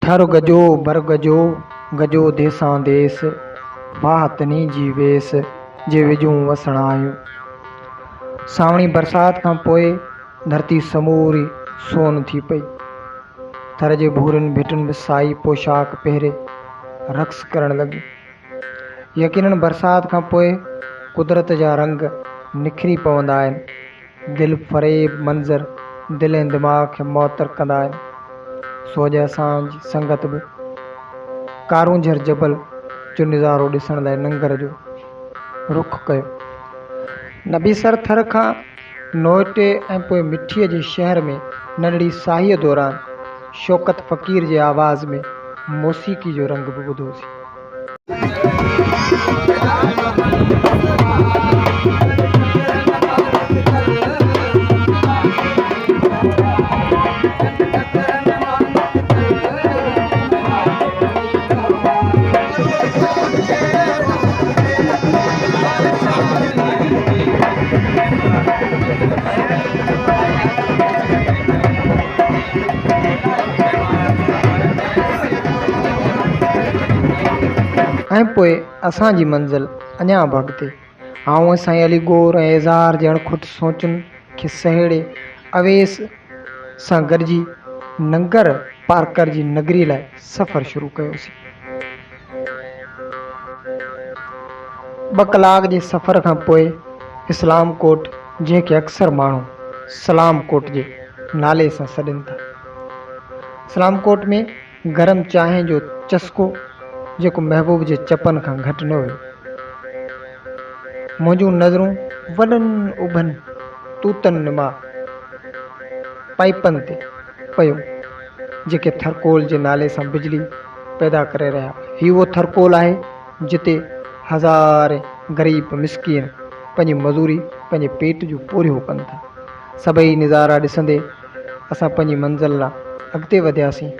ٿر گجو بر گجو، گجو ديسان ديس، واهه تنهي جي ويس، جي وڄون وسڻ آيون. سانوڻي برسات کان پوء ڌرتي سموري سون ٿي پئي. ٿر جي ڀورين ڀٽن به سائي پوشاڪ پهري رقص ڪرڻ لڳيون. يقينن برسات کان پوء قدرت جا رنگ نکري پوندا آهن. دل فريب منظر دل ۽ دماغ کي معطر ڪندا آهن. سو اڄ اسان جي سنگت به ڪارونجهر جبل جو نظارو ڏسڻ لاء ننگر جو رخ ڪيو. نبي سر ٿر کان نوئٽي ۽ پوء مٺيء جي شهر ۾ ننڍڙي ساهيء دوران شوڪت فقير جي آواز ۾ موسيقي جو رنگ به ٻڌوسين. ۽ پوء اسان جي منزل اڃا به اڳتي. آئون ۽ سائين علي گور ۽ اظهار جي اڻکٽ سوچن کي سهيڙي اويس سان گڏجي ننگر پارڪر جي نگري لاء سفر شروع ڪيوسين. ٻه ڪلاڪ جي سفر کان پوء اسلام ڪوٽ جنهن کي اڪثر ماڻهو سلام ڪوٽ جي نالي سان سڏين ٿا. اسلام ڪوٽ ۾ گرم چانهه جو چسڪو جيڪو محبوب جي چپن کان گهٽ نه هيو. منهنجون نظرون وڏن اڀن توتن نما پائيپن تي پيون جيڪي ٿرڪول جي نالي سان بجلي پيدا ڪري رهيا هئا. هي اهو ٿرڪول آهي جتي هزارين غريب مسڪين پنهنجي مزوري پنهنجي پيٽ جو پورهيو ڪن ٿا. سڀئي نظارا ڏسندي اسان پنهنجي منزل ڏانهن اڳتي وڌياسين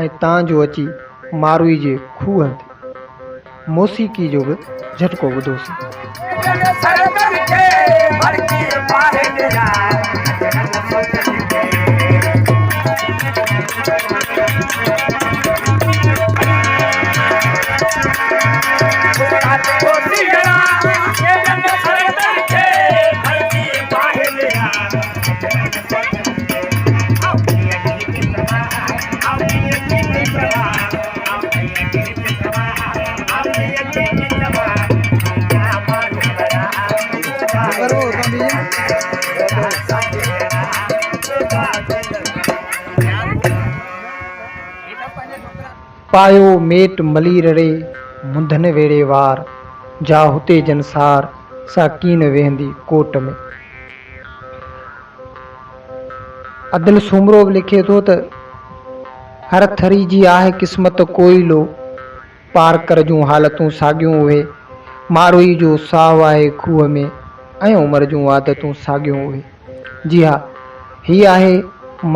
۽ تان جو اچي ماروئي جي کوهه تي موسيقي جو به جهٽڪو ٻڌوسين. پايو ميٽ ملير ري، منڌن ويڙهي وار، جا هتي جنسار، سا ڪين ويهندي ڪوٽ ۾. ادل سومرو به لکي ٿو ته، هر ٿري جي آهه قسمت ڪوئلو، پارڪر جون حالتون ساڳيون اهي، ماروئي جو ساهه آهي کوهه ۾، ۽ عمر جون عادتون ساڳيون اهي. جي ها، هي آهي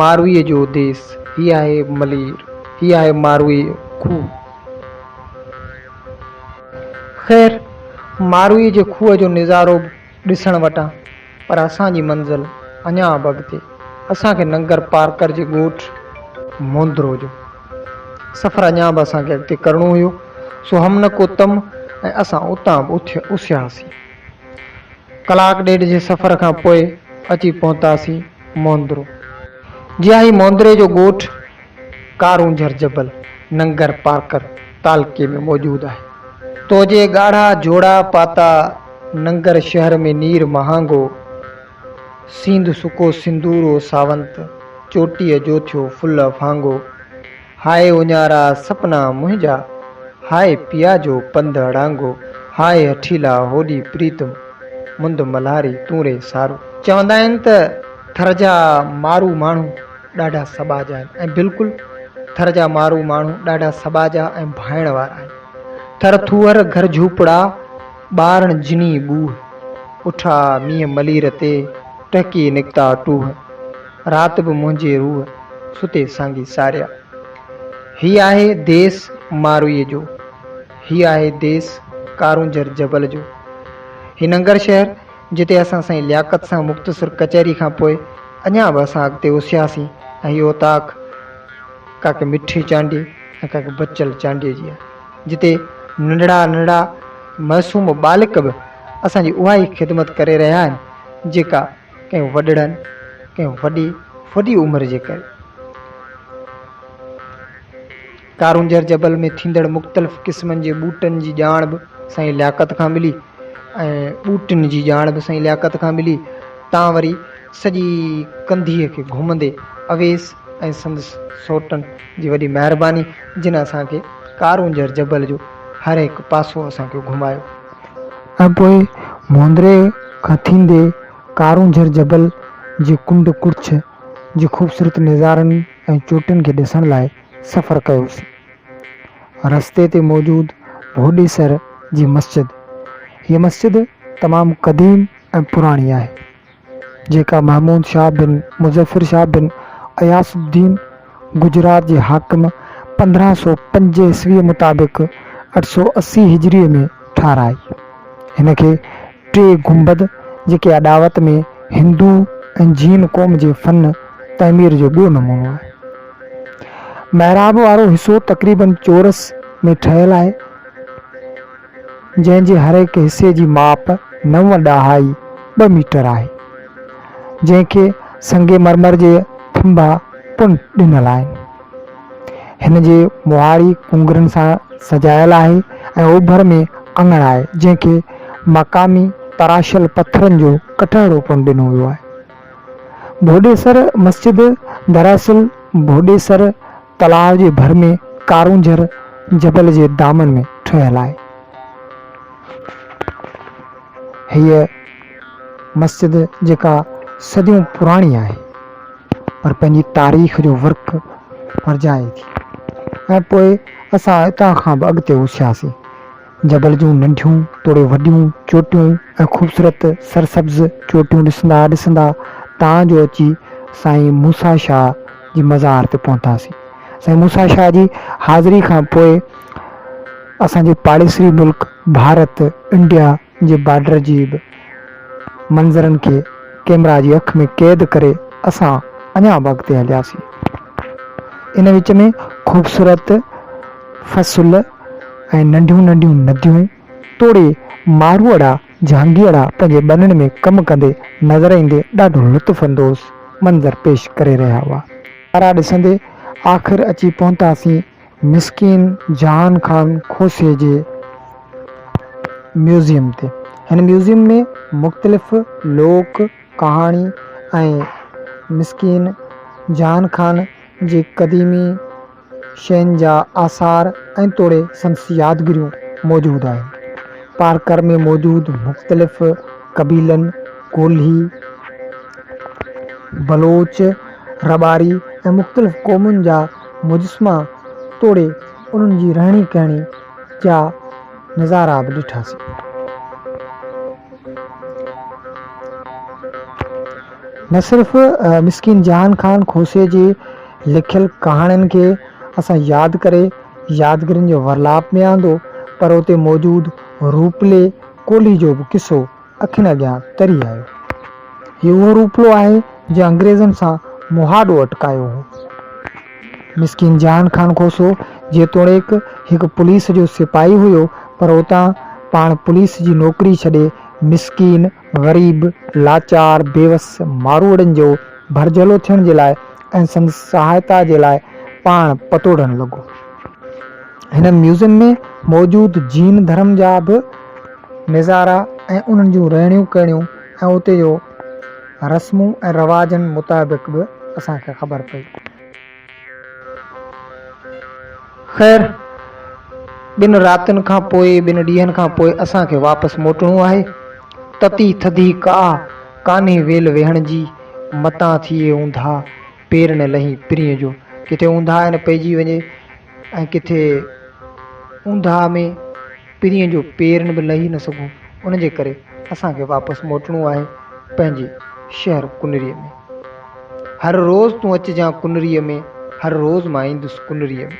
ماروئي جو ديس، هي آهي ملير، هي آهي ماروئي جو کوهه. خير، ماروئي جي کوهه جو نظارو به ڏسڻ وٽان، پر اسان جي منزل اڃا به اڳتي، اسان کي ننگر پارڪر جي ڳوٺ موندرو جو سفر اڃا به اسان کي اڳتي ڪرڻو هيو، سو هم نه ڪو تم ۽ اسان اتان به اٿياسين. ڪلاڪ ڏيڍ جي سفر کان پوء اچي پهتاسين موندرو. جي ها هي موندري جو ڳوٺ ڪارونجهر جبل ننگر پارڪر تعلقي ۾ موجود آهي. تو جي ڳاڙها جوڙا پاتا ننگر شهر ۾ نير مهانگو، سينڌ سڪو سندورو ساونت، چوٽيء جو ٿيو ڦل ڦانگو. هاء اڃارا سپنا منهنجا، هاء پيا جو پنڌ اڙانگو، هاء هٺيلا هوڏي پريتم، مند ملهاري تون ري سارو. چوندا آهن ته ٿر جا مارو ماڻهو ڏاڍا سٻاجها آهن ۽ بلڪل ٿر جا مارو ماڻهو ڏاڍا سٻاجها ۽ ڀائڻ وارا آهن. ٿر ٿوهر گهر جهوپڙا، ٻارڻ جني ٻوهه، اٺا مينهن ملير تي، ٽهڪي نڪتا ٽوهه، رات به منهنجي روح، ستي سانگي ساريا. هي آهي ديس ماروئي جو، هي آهي ديس ڪارونجهر جبل جو. هي ننگر شهر جتي اسان سائين لياقت سان مختصر ڪچهري کان پوء اڃا به اسان اڳتي اسياسين ۽ هي اوطاق ڪاڪي مٺي چانڊيي ۽ ڪاڪي بچل چانڊيي جي آهي. جتي ننڍڙا ننڍڙا معصوم ٻالڪ به اسان جي اها ئي خدمت ڪري رهيا آهن جيڪا ڪنهن وڏڙن ڪنهن وڏي وڏي عمر جي ڪري. ڪارونجهر جبل ۾ ٿيندڙ مختلف قسمن جي ٻوٽن جي ڄاڻ به سائين لياقت کان ملي ۽ ٻوٽن جي ڄاڻ به سائين لياقت کان ملي تان وري سڄي ڪنڌيء کي گهمندي اويس ۽ سندس سوٽن جي وڏي مهرباني جن اسان کي ڪارونجهر جبل جو هر هڪ پاسو اسان کي گهمايو. ۽ پوء موندري کان ٿيندي ڪارونجهر جبل جي ڪنڊ ڪڙڇ جي خوبصورت نظارن ۽ چوٽين کي ڏسڻ لاء سفر ڪيوسين. رستي تي موجود ڀوڏيسر جي مسجد، هيء مسجد تمام قديم ۽ پراڻي آهي. جيڪا محمود شاهه بن مظفر شاهه بن اياس الدين گجرات جي حاڪم 1505 عيسويء مطابق 880 هجريء ۾ ٺهرائي. هن کي ٽي گنبد جيڪي اڏاوت ۾ هندو ۽ جين قوم جي فن تعمير جو ٻيو نمونو آهي. محراب وارو حصو تقريباً چورس ۾ ٺهيل آهي. جنهن جي هر هڪ حصي جي ماپ نو ڏهائي ٻه ميٽر آهي، جنهن کي سنگ مرمر جي ٿنڀا پڻ ڏنل آهن. هن جي مهاڙي ڪنگرن سان سجايل آهي ۽ اوڀر ۾ اڱڻ آهي، جنهن کي مقامي تراشيل پٿرن جو ڪٽهڙو پڻ ڏنو ويو آهي. ڀوڏيسر مسجد دراصل ڀوڏيسر تلاء جي ڀر ۾ ڪارونجهر جبل جي دامن ۾ ٺهيل آهي. هيء مسجد جيڪا صديون پراڻي آهي پر پنهنجي تاريخ جو ورق ورجائي ٿي ۽ پوء اسان اتان کان به اڳتي اسياسين. جبل جون ننڍيون توڙي وڏيون چوٽيون ۽ خوبصورت سرسبز چوٽيون ڏسندا ڏسندا تان جو اچي سائين موسيٰ شاهه جي مزار تي پهتاسين. سائين موسيٰ شاهه جي حاضري کان پوء اسان جي پاڙيسري ملڪ ڀارت، انڊيا، جي بارڊر جي به منظرن کي ڪيمرا جي اک ۾ قيد ڪري اسان اڃا به اڳتي هلياسين. ان وچ ۾ خوبصورت فصل ۽ ننڍيون ننڍيون نديون توڙي ماروئڙا جهانگيئڙا پنهنجي ٻنين ۾ ڪم ڪندي نظر ايندي ڏاڍو لطف اندوز منظر پيش ڪري رهيا هئا. نظارا ڏسندي آخر اچي پهتاسين مسڪين جهان خان کوسي جي ميوزيم تي. هن ميوزيم ۾ مختلف لوڪ ڪهاڻي ۽ مسڪين جهان خان جي قديمي شين جا آثار ۽ توڙي سندس يادگيريون موجود آهن. پارڪر ۾ موجود مختلف قبيلن ڪولهي، بلوچ، رٻاري ۽ مختلف قومن جا مجسما توڙي انهن جي رهڻي ڪهڻي جا نظارا به ڏٺاسين. نه صرف مسڪين جهان خان کوسي جي لکيل ڪهاڻين کي اسان ياد ڪري يادگيرين جي ورلاپ ۾ آندو پر اتي موجود روپلي ڪولهي جو به قصو اکين اڳيان تري آيو. هي اهو روپلو آهي جنهن انگريزن سان مهاڏو اٽڪايو هو. مسڪين جهان خان کوسو جيتوڻيڪ هڪ پوليس جو سپاهي هيو پر اتان پاڻ پوليس جي نوڪري ڇڏي مسڪين، غريب، لاچار، بيوس ماروئڙن جو ڀرجهلو ٿيڻ جي لاء ۽ سندس سهائتا جي لاء پاڻ پتوڙڻ لڳو. هن ميوزيم ۾ موجود جين ڌرم جا به نظارا ۽ انهن جون رهڻيون ڪهڻيون ۽ اتي جو رسمون ۽ رواجن مطابق به اسان کي خبر پئي. خير ٻن راتين کان پوء ٻن ڏينهن کان پوء اسان کي واپس موٽڻو آهي. تتي ٿڌي ڪا ڪانهي ويل ويهڻ جي، متان ٿئي اونڌا پير نه لهين پرينء جو. ڪٿي اونڌاهه نه پئجي وڃي ۽ ڪٿي اونداهه ۾ پرينء جو پير به لهي نه سگهون، ان جي ڪري اسان کي واپس موٽڻو آهي پنهنجي شهر ڪنريء ۾. هر روز تون اچجان ڪنريء ۾، هر روز مان ايندس ڪنريء ۾.